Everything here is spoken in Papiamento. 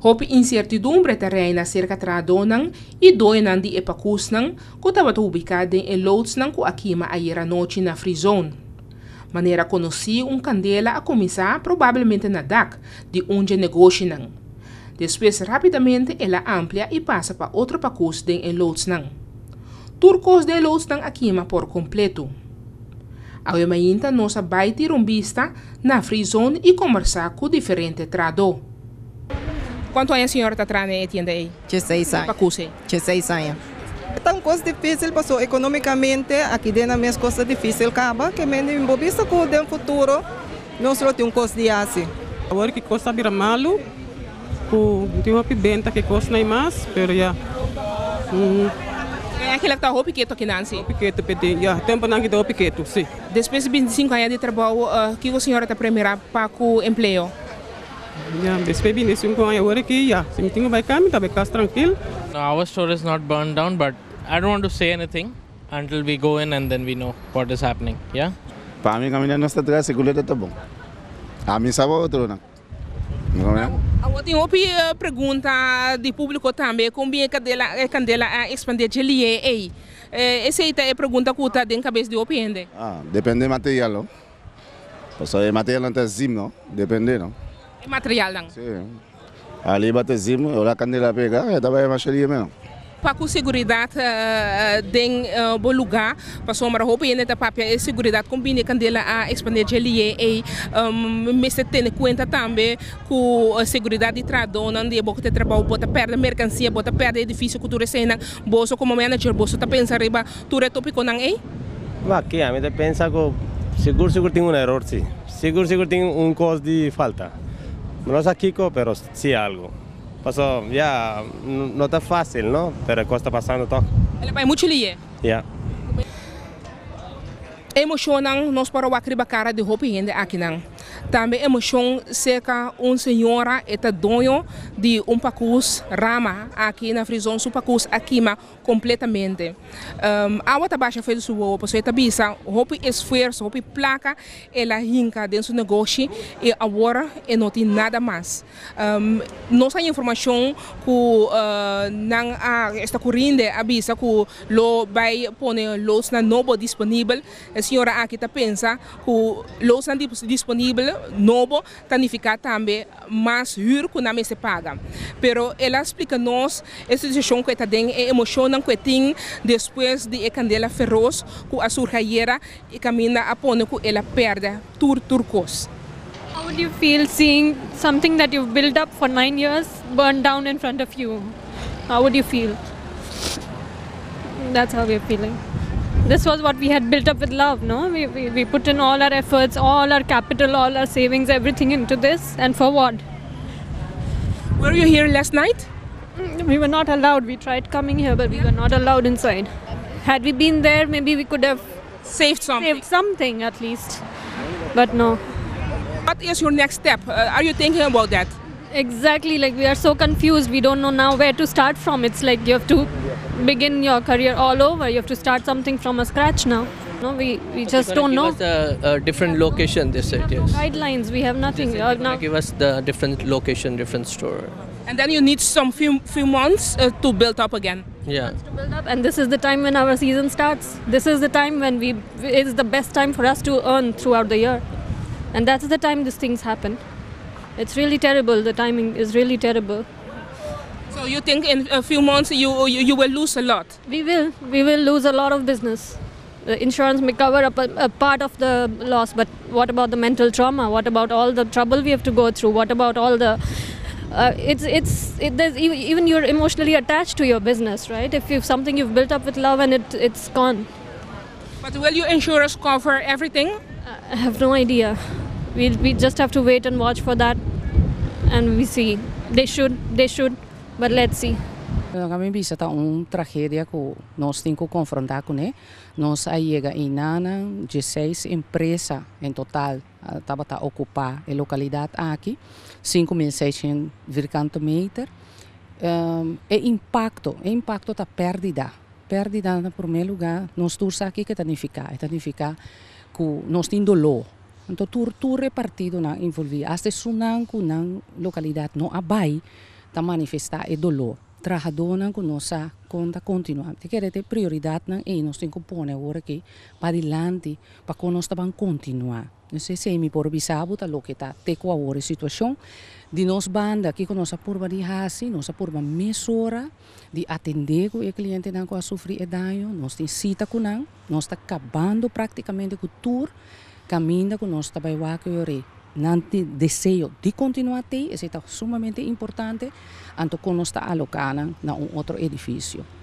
Hopi insertidumbre ta reina serka trahadónan i doñonan di e pakusnan ku tabata ubiká den e loodsnan ku a kima ayera nochi na Free Zone. Manera konosí un kandela a kuminsá probablemente na dak di un dje negoshinan. Despues rápidamente el a amplia i pasa pa otro pakus den e loodsnan. Tur kos den e loodsnan a kima por kompletu. Awe mainta nos a bai tira un bista na Free Zone i kombersá ku diferente trahadó. Kuantu aña señora ta traha den e tienda ei? 16 aña. Pakus ei? 16 aña. Ta un kos difísil pasobra ekonómikamente aki den mes kos ta difísil kaba ke men bo bisa ku den futuro nos lo tin un kos di hasi. Awor ku kos a bira malu, ku tin hopi benta ku kos no mas, pero ya. Eigenlijk ta hopi ketu aki Nancy. Hopi ketu p'e, ya, tempunan aki ta hopi ketu, si. Despues di 25 aña di trabou, kiko señora ta premirá pa ku empleo? Ya, despues di 25 aña awor aki, ya, si mi tin ku bai kas, mi ta bai kas trankil. Our store is not burned down, but I don't want to say anything until we go in and then we know what is happening. Yeah. Pa mi kaminda nos ta traha sigur ta bon. Ami sa otro no. Awor tin hopi pregunta di públiko tambe, kon bin e kandela a ekspandé dje lihé ei? Esei ta e pregunta ku ta den kabes di hopi hende. Ah, depende material, no? Pasobra e material no ta zim, no? Depende, no? E materialnan. Si. Ali bate zim, ora kandela pega, ta bai mas lihé mes. Pa ku seguridat den bo lugá, pasobra hopi hende ta papia e seguridat kon bin e kandela a ekspandé dje lihé ei, mester tene kuenta tambe ku seguridat di trahadónan di bo ku ta trabou, bo ta pèrdè merkansia, bo ta pèrdè edifisio ku tur eseinan. Boso komo manager, boso ta pensa riba tur e tópikonan ei? Aki ami ta pensa ku sigur sigur tin un eror, si. Sigur sigur tin un kos di falta. No sa kiko, pero si algu. Paso, ya, no ta fásil, no? Pero kos ta pasando toch. El a bai muchu lihé. Ya. Emoshonnan nos por wak riba kara di hopi hende akinan. Tambe emoshon serka un señora, e ta doño di un pakus Rama aki na Free Zone, su pakus a kima kompletamente. Awa ta basha for di su wowo, pasobra e ta bisa hopi esfuerso, hopi plaka el a hinka den su negoshi i awor e no tin nada mas. Nos tin informashon ku nan a esta Curinde a bisa ku lo bai pone loodsnan nobo disponibel. E señora aki ta pensa ku loodsnan disponibel nobo ta nifiká tambe mas huur ku nan mester paga. Pero el a splika nos e situashon ku e ta den, e emoshonnan ku e tin despues di e kandela feros ku a surgi ayera i kaminda a pone ku el a pèrdè tur kos. How would you feel seeing something that you've built up for 9 years burn down in front of you? How would you feel? That's how we're feeling. This was what we had built up with love, no? We put in all our efforts, all our capital, all our savings, everything into this, and for what? Were you here last night? We were not allowed. We tried coming here, but we were not allowed inside. Had we been there, maybe we could have saved something. Saved something at least. But no. What is your next step? Are you thinking about that? Exactly, like we are so confused. We don't know now where to start from. It's like you have to begin your career all over. You have to start something from a scratch now. No, we just They're don't gonna know. give us a different location, they said, yes. Guidelines, we have nothing. They We said are they're gonna now give us the different location, different store. And then you need some few months to build up again. Yeah. to build up, and this is the time when our season starts. This is the time when we it's the best time for us to earn throughout the year, and that's the time these things happen. It's really terrible. The timing is really terrible. So you think in a few months you will lose a lot? We will. We will lose a lot of business. The insurance may cover up a part of the loss, but what about the mental trauma? What about all the trouble we have to go through? What about all the it's it, there's even you're emotionally attached to your business, right? If you've something you've built up with love and it's gone. But will your insurance cover everything? I have no idea. We just have to wait and watch for that, and we see. They should, but let's see. Ami bisa ta un tragedia ku nos tin ku konfrontá kuné. Nos a yega einan, 16 empresa en total tabata okupá e lokalidat aki, 5.600 vierkante meter. E impakto ta pèrdida. Pèrdida na promé lugá, nos tur sa kiko ta nifiká. Ta nifiká ku nos tin doló. Anto, tur repartidonan envolví. Hasta esnan ku nan lokalidat no a bai, Ta manifestá e doló. Trahadónan ku nos sa kon ta kontinuá. Ta kere ta e prioridatnan ei nos tin ku pone awor aki padilanti pa kon nos ta ban kontinuá. Nos esei mi por bisa bo ta loke ta te ku awor e situashon. Di nos banda kiko nos a purba di hasi? Nos a purba mesora di atendé ku e klientenan ku a sufri e daño. Nos tin sita ku nan. Nos ta kabando praktikamente ku tur kaminda ku nos ta bai wak yori. Nan tin deseo di kontinuá tei, esei ta sumamente importante, anto kon nos ta aloká nan na un otro edifisio.